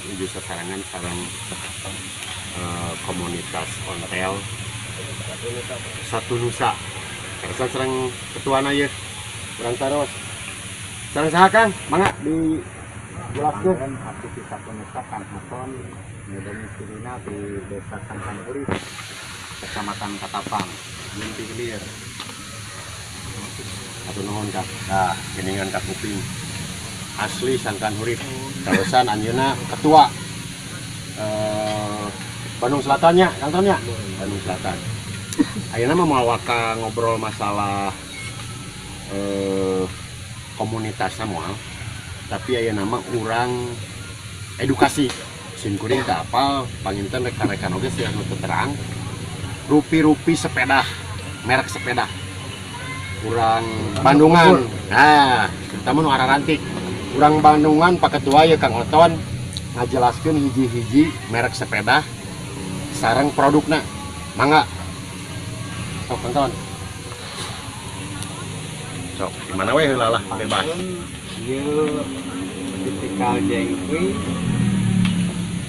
Nuju sasarengan sareng komunitas ontel Satu Nusa. Kaleresan sareng ketuana ye. Urang taros. Sareng saha, Kang? Mangga dijelaskeun. Kan aktivis Satu Nusa Kang Haton, domisilina di Desa Sangkanhurip, Kecamatan Katapang, Mimpi Hilir. Hatur nuhun, Kang. Nah, geningan ka kuping. Asli Sangkanhurip. Kaleresan anjeunna ketua Bandung Selatannya, Kang Ton nya? Bandung Selatan. Ayeuna mah moal waka ngobrol masalah komunitasna moal. Tapi ayeuna mah urang edukasi. Sim kuring teu apal, panginten rekan-rekan oge sih anu teu terang. Rupi-rupi sepeda, merek sepeda. Urang Bandungan. Nah, terutama nu ararantik. Urang Bandungan, Pak Ketua ya, Kang Oton, ngajelaskeun hiji-hiji merek sepeda sareng produkna. Mangga. Sok, Kang Ton. Sok, di mana we heula lah, bebas. Ieu tipikal jengkui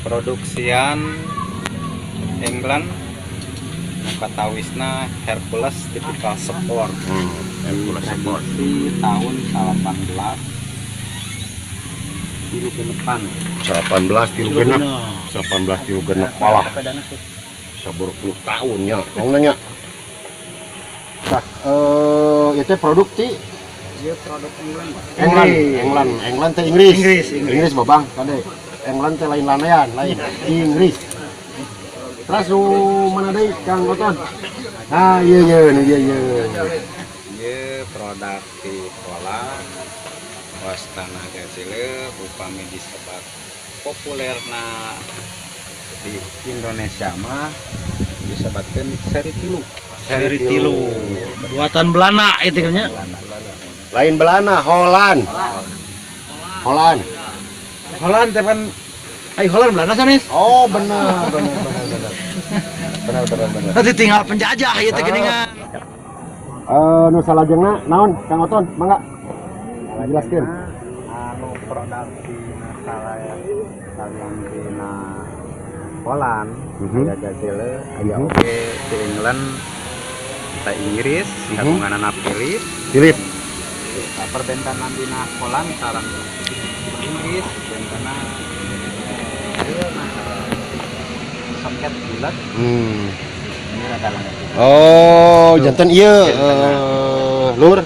produksian England, nu katawisna Hercules tipikal sport. Hercules Sport. Diproduksi tahun 18 tilu genepan. 18 tilu genep. 18 tilu genep. Walah, 10 tahun ya. Mau nanya. Nah, itu produk ti Ieu produk England, Pak. England, England, England teh Inggris. Inggris, Inggris. Inggris babang, kade. England teh lain lanean, lain Inggris. Terus nu mana deui, Kang Oton? Ah, iya, nu iya iya. Ieu produk di Holland, wastana Gazelle, upami disebat populerna di Indonesia mah disebutkan seri 3. Seri 3. Buatan Belanda itu kan ya. Lain Belanda, Holland. Holland. Holland teh pan ai Holland Belanda sanes. Oh, benar, benar, benar, benar. Benar, benar, benar. Nanti tinggal penjajah ieu teh geuningan. Eh, nu salajengna naon, Kang Oton? Mangga. Jelaskeun. Anu produk di kalian dina Holland aya Gazelle, aya oge di England kita Inggris kagunganana Philip. Philip. Nah, perbentanan dina Holland sareng Inggris bentana ieu nah, soket bulat. Ini rada lengkap. Oh, janten ieu lur,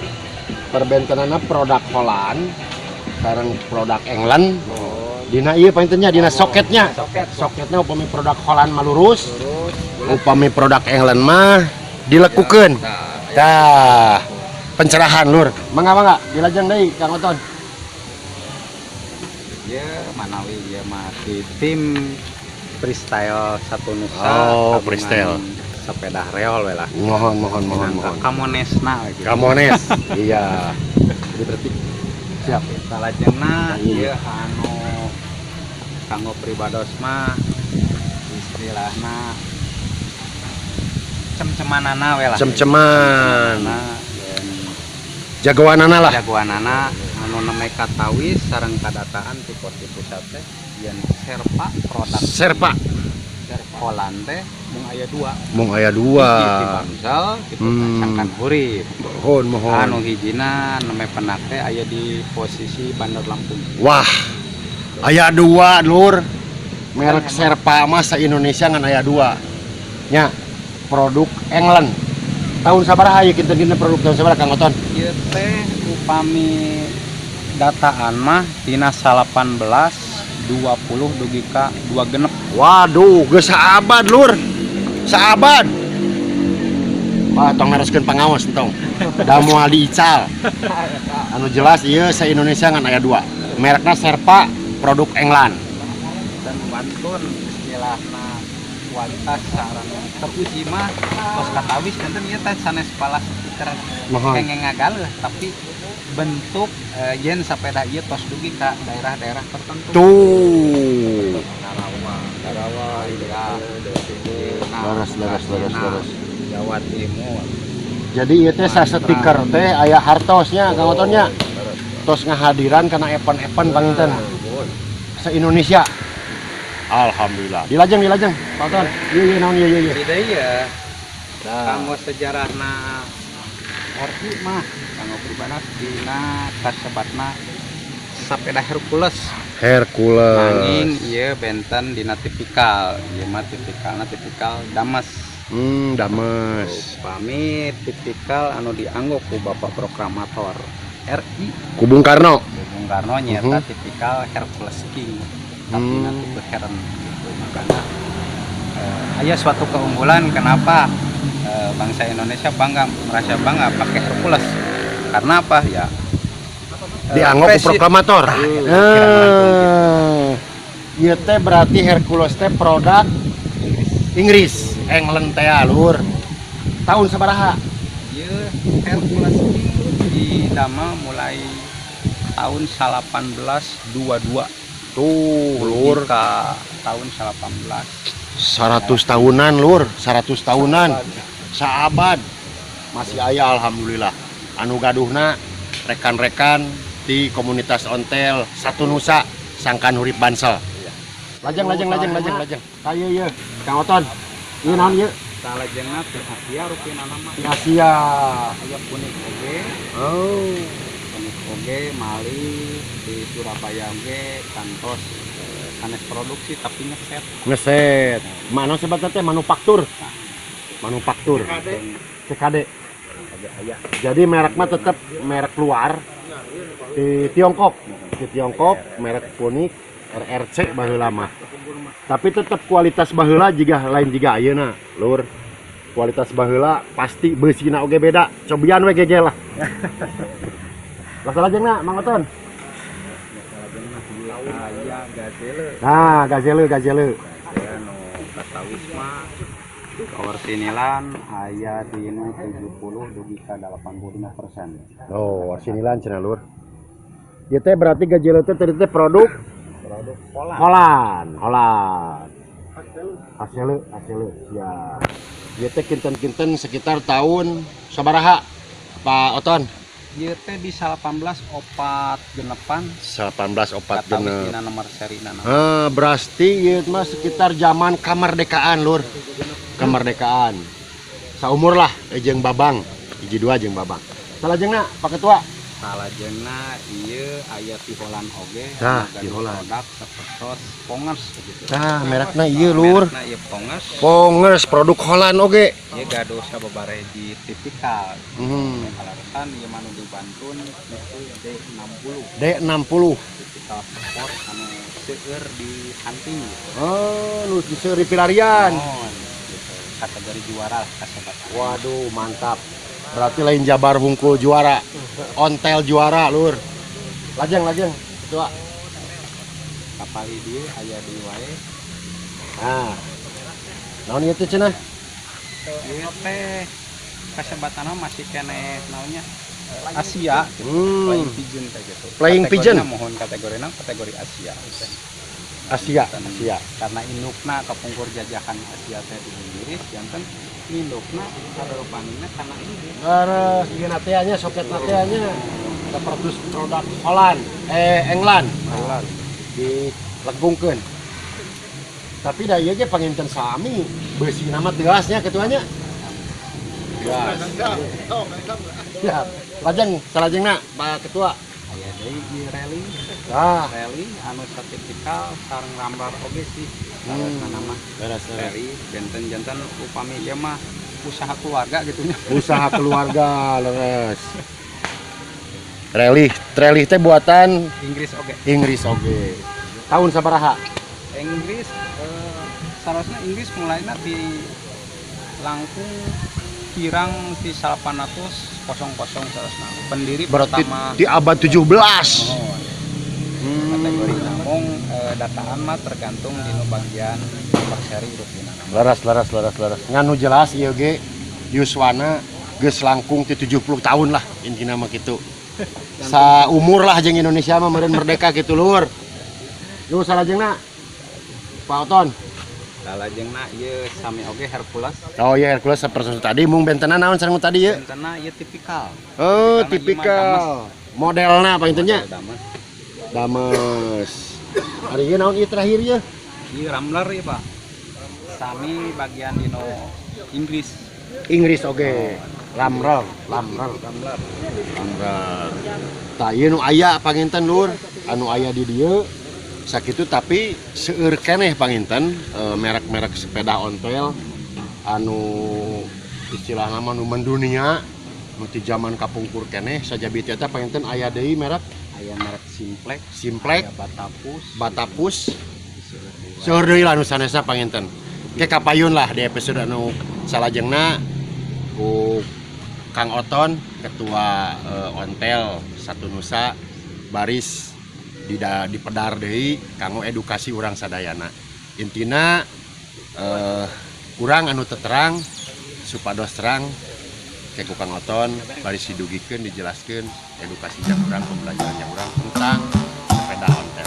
perbentenanna produk Holland sareng produk England. Dina ieu panginten nya, dina soketnya. Soket. Soketnya upami produk Holland mah lurus, lurus. Upami produk England mah dilekukeun. Tah, pencerahan, lur. Mangga, mangga, dilajeng deui, Kang Oton. Ya manawi ieu mah di tim freestyle Satu Nusa. Oh, kagungan freestyle. Sepeda reol we lah. Mohon, mohon, mohon, Minangka mohon. Kamonesna gitu. Kamones. Iya. Jadi berarti siap. Salajengna Iya. ieu anu kanggo pribados mah istilahna cem-cemanana we lah. Cem-ceman. Cem-cemanana, yen Jagoanana lah. Jagoanana anu nembe katawis sareng kadataan ti Korti pusat teh yen Sherpa produk Sherpa. Holland teh mung aya dua. Mung aya dua. Hiji ti Bangsal gitu, Sangkanhurip. Mohon, mohon. Anu hijina nembe pendak teh aya di posisi Bandar Lampung. Wah. Aya dua, lur. Merek Sherpa mah sa Indonesia ngan aya dua. Nya, produk England. Tahun sabaraha ieu kinten-kinten produk tahun sabaraha, Kang Oton? Ieu teh upami dataan mah tina 1820 dugi ka 2 genep. Waduh, geus saabad, lur. Saabad. Wah, tong neraskeun pangaos entong. Da moal diical. Anu jelas ieu sa Indonesia ngan aya dua. Merekna Sherpa, produk England. Dan wantun istilahna kualitas sareng teruji mah tos katawis janten ieu teh sanes palas stiker Mohon. kengeng ngagaleuh, tapi bentuk yen sepeda ieu tos dugi ka daerah-daerah tertentu. Tuh. Karawang, Karawang, ya. Nah, Leres, leres, leres, nah, leres. Jawa Timur. Jadi ieu teh stiker teh aya hartosnya, Kang Otonnya. Tos ngahadiran kana event-event panginten se Indonesia. Alhamdulillah. Dilajeng, dilajeng. Pak Oton. Iya, naon, iya. Jadi deui ya. Nah. Kanggo sejarahna RI mah kanggo pribadi dina kasebatna sepeda Hercules. Hercules. Nanging ieu benten dina tipikal, ieu mah tipikalna tipikal Damas. Dames. Upami tipikal anu dianggo ku Bapak Proklamator RI Ku Bung Karno. Bung Karno nyaeta tipikal Hercules King, tapi nanti tipe Heron gitu. Makanya aya suatu keunggulan kenapa bangsa Indonesia bangga, merasa bangga pakai Hercules, karena apa ya? Dianggo ku proklamator. Nah, kira langkung gitu. Ieu teh berarti Hercules teh produk Inggris, England teh, lur. Tahun sabaraha? Ieu Hercules King didamel mulai tahun 1822. Tuh, lur. Ka tahun 18 100 tahunan, lur, 100 tahunan. Saabad. Masih aya, alhamdulillah. Anu gaduhna rekan-rekan di komunitas ontel Satu Nusa Sangkan Hurip Bansel. Lajeng, lajeng, lajeng, lajeng, lajeng. Ayo ieu, Kang Oton. Ieu naon ieu? Salajengna ti Asia rupina nama. Di Asia. Aya Phoenix oge. Oh. Phoenix oge mali di Surabaya oge kantos sanes produksi tapi ngeset. Ngeset. Mana sebatnya teh manufaktur? Manufaktur. CKD. Oge aya. Jadi merek mah tetap merek luar di Tiongkok. Di Tiongkok merek Phoenix RRC baheula mah. Tapi tetap kualitas baheula jiga lain jiga ayeuna, lur. Kualitas baheula pasti beusina oge beda. Cobian we geje lah. Lah, salajengna, Mang Oton. Salajengna aya Gazelle. Nah, Gazelle, Gazelle. Gazelle nu katawis mah orsinilan aya dinu 70 dugi ka 85%. Oh, orsinilan cenah, lur. Ieu teh berarti Gazelle teh tadi teh produk Produk Holland. Holland, Holland. Hasilnya, hasilnya, ya. Ieu teh kinten-kinten sekitar tahun sabaraha, Pak Oton? Ieu teh di 1846. 18 opat Katawis genep. Dina nomor serina. Eh, berarti ieu mah sekitar zaman kemerdekaan, lur. Kemerdekaan. Saumur lah jeung Babang. Hiji dua jeung Babang. Salajengna, Pak Ketua. Salajengna ieu aya ti Holland oge. Tah, anu ti gaduh Holland. Produk sapertos Pongers gitu. Tah, merekna ieu, lur. Merekna ieu Pongers. Pongers produk Holland oge. Ieu gaduh sababaraha hiji tipikal. Kaleresan ieu mah nu dibantun itu D60. D60. Tipikal sport anu seueur di hunting gitu. Oh, nu diseueur pilarian. Oh, gitu. Kategori juara lah kasebatan. Waduh, mantap. Berarti lain Jabar hungkul juara. Ontel juara, lur. Lajeng, lajeng. Ketua. Kapali dieu aya di wae. Nah. Naon ieu teh cenah? Ieu teh kasebatana masih keneh naonnya, Asia gitu. Flying Pigeon teh gitu. Flying Pigeon? Kategorina, mohon, kategorina kategori Asia gitu. Asia, Janten Asia. karena indukna kapungkur jajahan Asia teh di Inggris, janten indukna rupanina karena Inggris. Leres, ieu na teh nya, soket na teh nya. Sapertos produk Holland, eh, England. England. Dilegungkeun. Tapi da ieu ge panginten sami, beusina mah teuas nya, ketuanya. Teas. Ya, lajeng salajengna, Pak Ketua. Aya deui ieu Rally. Ah, Rally anu sertifikal sareng Rambler oge sih. Salah nama Beres, beres. Rally benten-janten upami ieu mah usaha keluarga gitu nya. Usaha keluarga, leres. Rally, Rally teh buatan Inggris oge. Inggris oge. Tahun sabaraha? Inggris, seharusnya Inggris mulainya di langkung kirang di 800 seharusnya pendiri Berarti pertama. di abad 17. Oh, kategori namung dataan mah tergantung di nu bagian nomor seri rupina. Leres, leres, leres, leres. Ngan nu jelas ieu ge yuswana geus langkung ti 70 tahun lah intina mah kitu. Saumur lah jeung Indonesia mah meureun merdeka gitu, lur. Lu salajengna, Pak Oton. Salajengna ieu sami oge Hercules. Oh iya, Hercules sapertos tadi, mung bentena naon sareng tadi ye? Bentena ieu tipikal. Oh, Tipikalna ieu mah. Tipikal. Modelna apa intinya? Model Damas. Dames. Hari ieu naon ieu terakhir ye? Ieu Rambler ya, Pak. Sami bagian dino Inggris. Inggris oge. Rambler, Rambler. Rambler. Rambler. Tah, ieu nu aya panginten, Lur, anu aya di dieu sakitu, tapi seueur keneh panginten merek-merek sepeda ontel anu istilahna mah nu mendunia, nu ti zaman kapungkur keneh. Sajabi teh eta panginten aya deui merek? Aya merek Simplex, Simplex, aya Batapus, Batapus, seueur deui lah nu sanesna panginten. Ke kapayun lah di episode anu salajengna ku Kang Oton, ketua ontel Satu Nusa, baris dipedar deui kanggo edukasi urang sadayana. Intina kurang anu terang supados terang ke ku Kang Oton baris didugikeun, dijelaskeun edukasi jang urang, pembelajaran jang urang tentang sepeda ontel.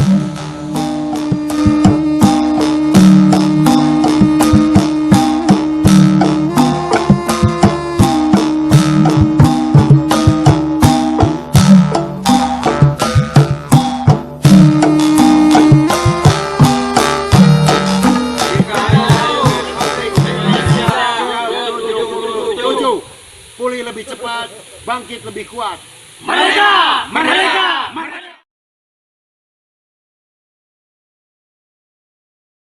Tujuh, pulih lebih cepat, bangkit lebih kuat. Merdeka! Merdeka!